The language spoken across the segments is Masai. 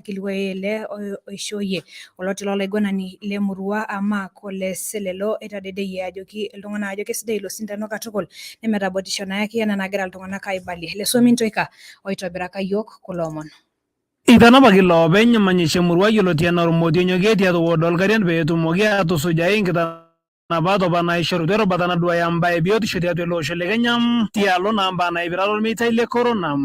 Kilikuai ele oishooyie oloti lolaiguanani le murua a Mark Ole Selelo eitadedeyie ajoki iltung'anak ajo kesidai ilo sindano katukul nemeeta batisho nayaki enaa enagira iltung'anak aibalie. Lesuomi Ntoika oitobiraka yiok kulo omon. Eitanapaki iloopeny manyisho emurua yioloti enaa Ormotionyokie tiatua ward Olkarian pee etumoki aatusujai nkitanapat apa naishorutua erubata naduaya mbaa e biotisho tiatua ele osho le Kenya tialo naa mbaa naipirare olmeitai le corona.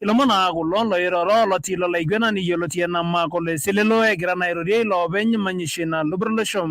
Ilomon naa kulo loiroro olotii lolaiguanani yioloti enaa Mark Ole Selelo egira naa airorie iloopeny manyisho ina luboto olosho.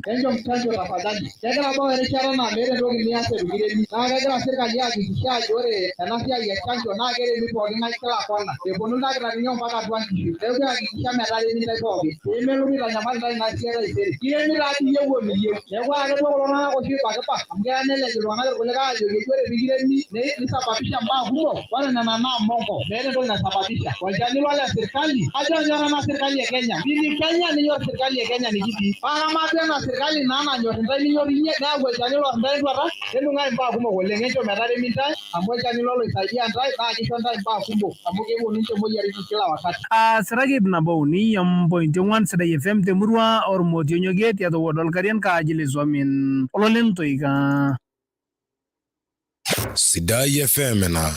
Enchom chanjo tafadhali. Kegira abau erishata naa meeta entoki nias eitu kiremi. Naa kegira sirkali aakikisha ajo ore ena siai e chanjo naa keremi pooki ng'ae kila kona. Eponu ildakitarini ompaka atua nkishu. Neeku ehakikisha metaa eremi intae pooki pee melotu aitanyamal intae ina siai taisere. Kiremi taa dii iyieu o miyieu. Neeku ore ake duo kulo tung'anak oshi oibakibak amu keya nelej iltung'anak irkulikae aajoki eji ore pee kiremi nisababisha imbaa kumok, ore nena naa mongo, meeta entoki naisababisha. Olchani ilo le sirkali, ajo anyor ena sirkali e Kenya. Pii Kenya ninyor sirkali e Kenya nikitii. Paa kamaa duo ena sirkali naa nanyor intae ninyor iyie neyau olchani lor intae entuata, nidung'aa imbaa kumok oleng. Enchom metaremi intae amu olchani ilo loisaidia intae naa kisho intae imbaa kumok amu keponu ninche imoyiaritin kila wakati. Aasiraki 103 4 Sidai FM temurua Ormotionyokie tiatua ward Olkarian Kaaji le Suamin Ololentoika. Sidai FM ena.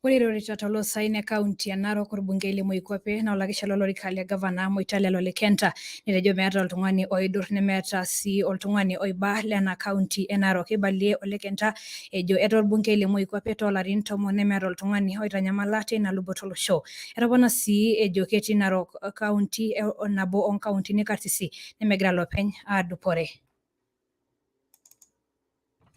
Ore irorita toloosaen e kaunti e Narok orbungei le Moikuape naa olakesha lolorika le gavana Moitalel Ole Kenta netejo meeta oltung'ani oidur nemeeta sii oltung'ani oiba lena kaunti e Narok. Eibalie Ole Kenta ejo etaa orbungei le Moikuape toolarin 10 nemeeta oltung'ani oitanyamala teina luboto olosho. Etopona sii ejo ketii Narok kaunti nabo oo nkauntini karsisi nemegira lopeny aadupore.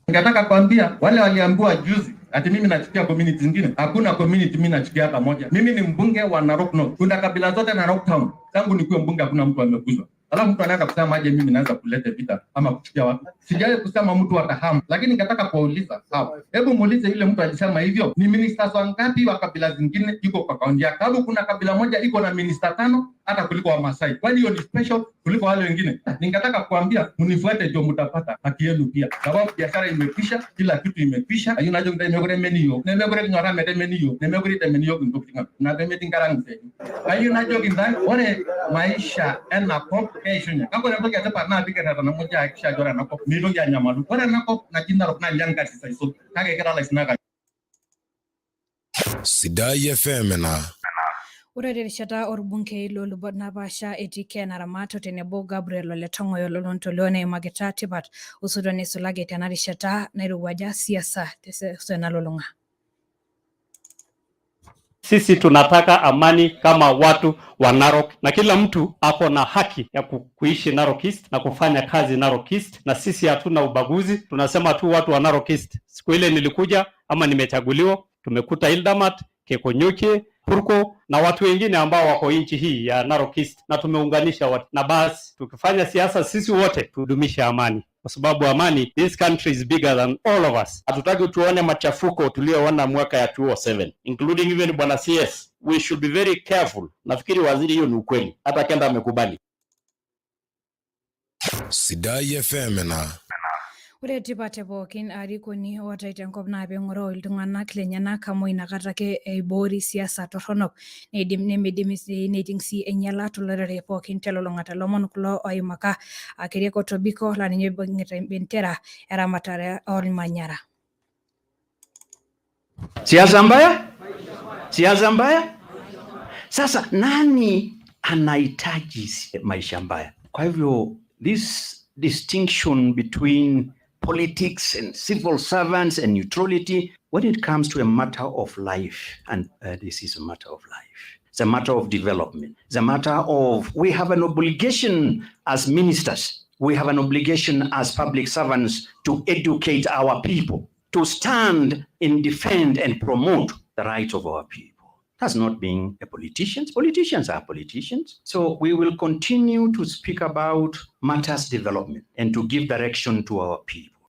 Ningetaka kuambia wale waliambiwa juzi ati mimi nachukia community zingine. Hakuna community mimi nachukia hata moja. Mimi ni mbunge wa Narok North. Kuna kabila zote Narok Town. Tangu nikuwe mbunge hakuna mtu ameguzwa. Alafu mtu anaanza kusema aje mimi naanza kuleta vita ama kuchukia watu. Sijawahi kusema mtu atahamu, lakini ningetaka kuwauliza sawa. Hebu muulize yule mtu alisema hivyo, ni ministers wangapi wa kabila zingine iko kwa kaunti yake? Sababu kuna kabila moja iko na minister 5 hata kuliko wa Masai. Kwani hiyo ni special kuliko wale wengine? Ningetaka kuambia mnifuate ndio mtapata haki yenu pia. Sababu biashara imekwisha, kila kitu imekwisha. Ayu najo ndio imekure meniyo. Nemekure nyora mete meniyo. Nemekure temeniyo kintokitinga. Na pemeti ngarang se. Ayu najo kintai ore maisha ena kop keishunye. Kake ore entoki etipat naa pikirreta namoja hakikisha ajo ore ena kop mitoki anyamalu. Ore ena kop naji Narok naa liankarsis aisul. Kake kira laisinak. Sidai FM ena. Ore terishata orbungei loolubot napaasha etii Ken Aramato tenebo Gabriel Ole Tong'oyo lolontoluo neimakita tipat osotua neisulaki tena rishata nairowuaja siasa teseuseu nalulung'a. Sisi tunataka amani kama watu wa Narok, na kila mtu ako na haki ya kuishi Narok East na kufanya kazi Narok East, na sisi hatuna ubaguzi. Tunasema tu watu wa Narok East. Siku ile nilikuja ama nimechaguliwa, tumekuta Ildamat, Keekonyokie, Purko na watu wengine ambao wako nchi hii ya Narok East, na tumeunganisha watu. Na basi tukifanya siasa sisi wote tudumishe amani, kwa sababu amani, this country is bigger than all of us. Hatutaki tuone machafuko tuliyoona mwaka ya 2007 including even bwana CS. We should be very careful. Nafikiri waziri, hiyo ni ukweli, hata Kenda amekubali. Sidai FM ena. Ore tipat e pookin arikoni ootai tenkop naa peing'oroo iltung'anak lenyenak amu inakata ake eiboori siasa torronok neidim nemeidim sii neiting sii einyiala tolorere pookin telulung'ata. Lomon kulo oimaka Keriako Tobiko laa ninye oibung'ita embendera eramatare olmanyara. Siasa mbaya? Siasa mbaya? Sasa nani anahitaji maisha mbaya? Kwa hivyo this distinction between politics and civil servants and neutrality, when it comes to a matter of life, and this is a matter of life, it's a matter of development, it's a matter of we have an obligation as ministers, we have an obligation as public servants to educate our people, to stand and defend and promote the rights of our people. That's not being a politician. Politicians are politicians. So we will continue to speak about matters development and to give direction to our people.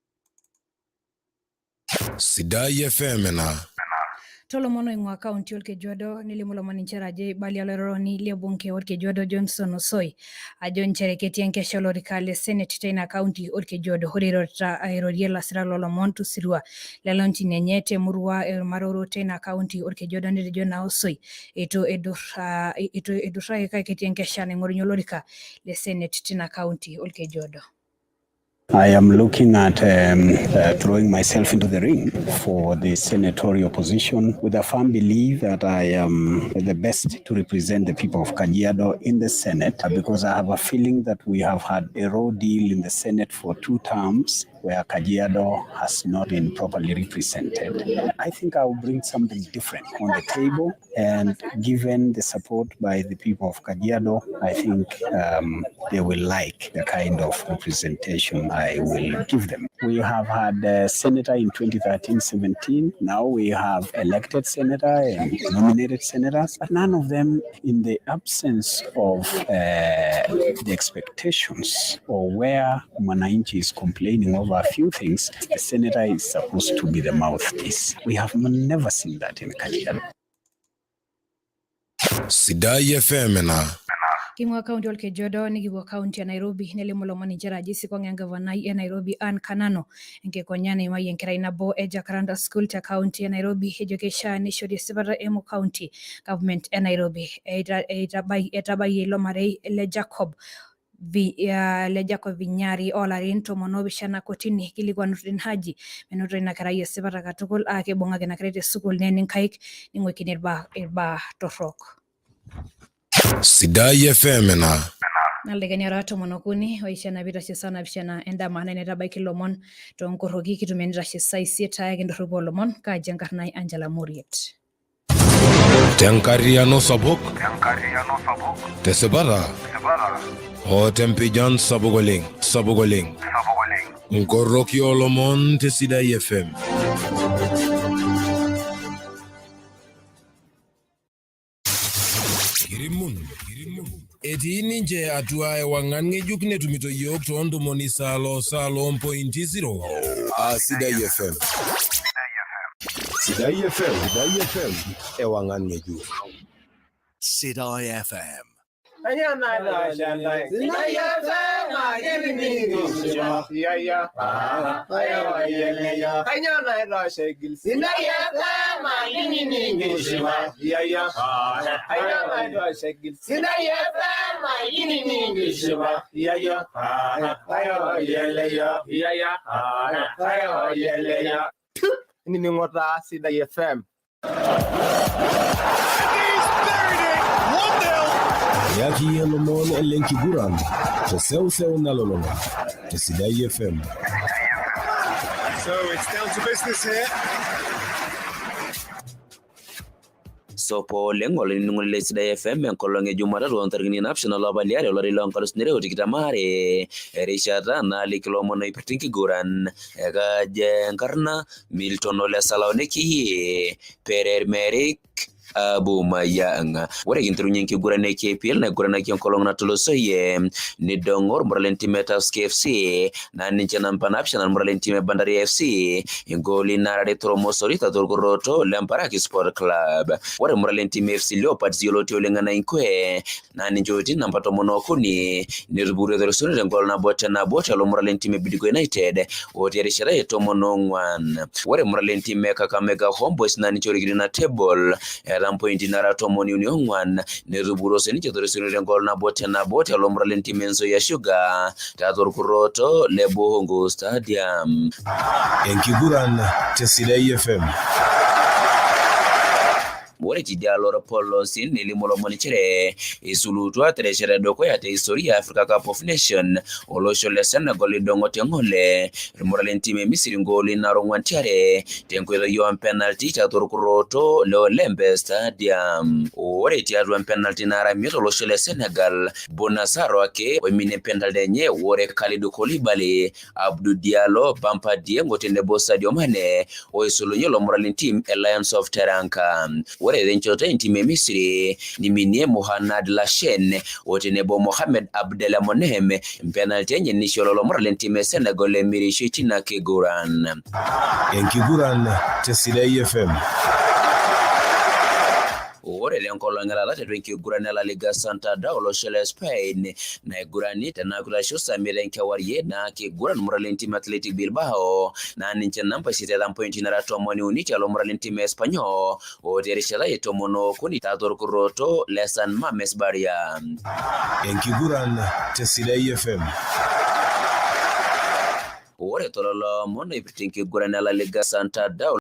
Sidai FM ena. Tolomon oing'ua kaunti Olkejuado nelimu lomon nchere ajo eibalia olairoroni le bunge Olkejuado Johnson Osoi ajo nchere ketii enkesha olorika le Senate teina kaunti Olkejuado. Ore eirorita airorie lasirak loolomon tosirua le launching enye temurua e Maroro teina kaunti Olkejuado netejo naa Osoi eitu eidurraki kake ketii enkesha naing'orunye olorika le Senate tina kaunti Olkejuado. I am looking at throwing myself into the ring for the senatorial position with a firm belief that I am the best to represent the people of Kajiado in the Senate, because I have a feeling that we have had a raw deal in the Senate for 2 terms where Kajiado has not been properly represented. I think I will bring something different on the table, and given the support by the people of Kajiado, I think they will like the kind of representation I will give them. We have had a senator in 2013-17. Now we have elected senator and nominated senators, but none of them, in the absence of the expectations or where Mwananchi is complaining over a few things, the senator is supposed to be the mouthpiece. We have never seen that in Kajiado. Sidai FM na King'ua kaunti Olkejuado nikipuo kaunti ya Nairobi nelimu lomon nchere ajo eisikong engavanai e Nairobi Anne Kanano enkikonya naimayie enkerai nabo e Jacaranda School te kaunti e Nairobi ejo keishaa neishori esipata eimu kaunti government e Nairobi. Etabayie ilo marei le Jacob Vinyari oolarin 17 kotini kilikuwa Nurdin Haji menoto ina kerai esipata katukul aa keibung'aki ina kerai te sukuul neeni nkaik ning'uikini irbaa torrok. Sidai FM na Naldaikani ora 13 oisha piitashe saa 7 endama naa enetabaiki ilomon toonkoroki kitumia nitashe saa isiet ayaki indorropu oolomon. Kaaji enkarna ai Angela Muriet. Tenkarriyiano sapuk, tesipata o tempijan sapuk oleng, sapuk oleng. Nkoroki oolomon te Sidai FM. Kirimun, etii ninche atua ewang'an ng'ejuk netumito yiok too ntomoni salo salo mpointi zero. Sidai FM. Sidai FM, Sidai FM, ewang'an ng'ejuk. Sidai FM. Sidai FM. Yaki lomon lenkiguran teseuseu nalulung'a te Sidai FM. So it's down to business here. Sopo oleng olainining'oni le Sidai FM enkolong e Jumatatu oo ntarikini 7 olapa liare olari loo nkalusuni are o tikitam aare, erishata naaliki ilomon oipirta enkiguran. Ekajo enkarna Milton Ole Salaonekiyie Perer Merik Abumayang. Ore kinterunye enkiguran e KPL naiguranaki enkolong natulusoyie nidong'o ormura lentim e Tusker FC naa ninche namba 7 ormura lentim e Bandari FC ingoli narare toromosori torkuroto le Mbaraki Sport Club. Ore ormura lentim e FC Leopards yioloti oleng anaa Inkwe naa ninche otii namba 13 netupukutuo torisioroto tengool 1-1 tialo ormura lentim e Bidco United otii erishata e 14. Ore ormura lentim e Kakamega Homeboys naa ninche orikito ina table eeta mpointi nara 34 netupukutuo sininche torisioroto tengool 1-1 tialo ormura lentim e Nzoia Sugar tiatua orkuroto le Buhungu Stadium. Enkiguran te Sidai FM. Ore tidialo orpolosin nelimu lomon nchere eisulutua terishata edukuya te historia Africa Cup of Nation olosho le Senegal idong'o teng'ole irmura lentim e Misri ngooli nara 4-2 tenkoitoi oo mpenalti tiatua orkuroto le Olembe Stadium. Ore tiatua mpenalti nara 5 olosho le Senegal, Bouna Sarr ake oiminie penalti enye ore Kalidou Koulibaly, Abdou Diallo, Bamba Dieng tenebo Sadio Mane oisulunye ilo mura lentim e Lions of Teranga. Ore tenchoto entim e Misri niminie Mohanad Lashen otenebo Mohamed Abdelamonem penalti enye nisho lelo mura lentim e Senegal emirisho tina kiguran. Enkiguran te Sidai FM. Ore tenkolong e taata tiatua enkiguran e La Liga Santander olosho le Spain naigurani tenakutasho saa imiet enkewarie naa kiguran mura lentim Athletic Bilbao naa ninche namba isiet eeta mpointi nara 13 tialo mura lentim e Espanyol otii erishata e 13 tiatua orkurroto le San Mames Barria. Enkiguran te Sidai FM. Ore tololo omon oipirta enkiguran e La Liga Santander.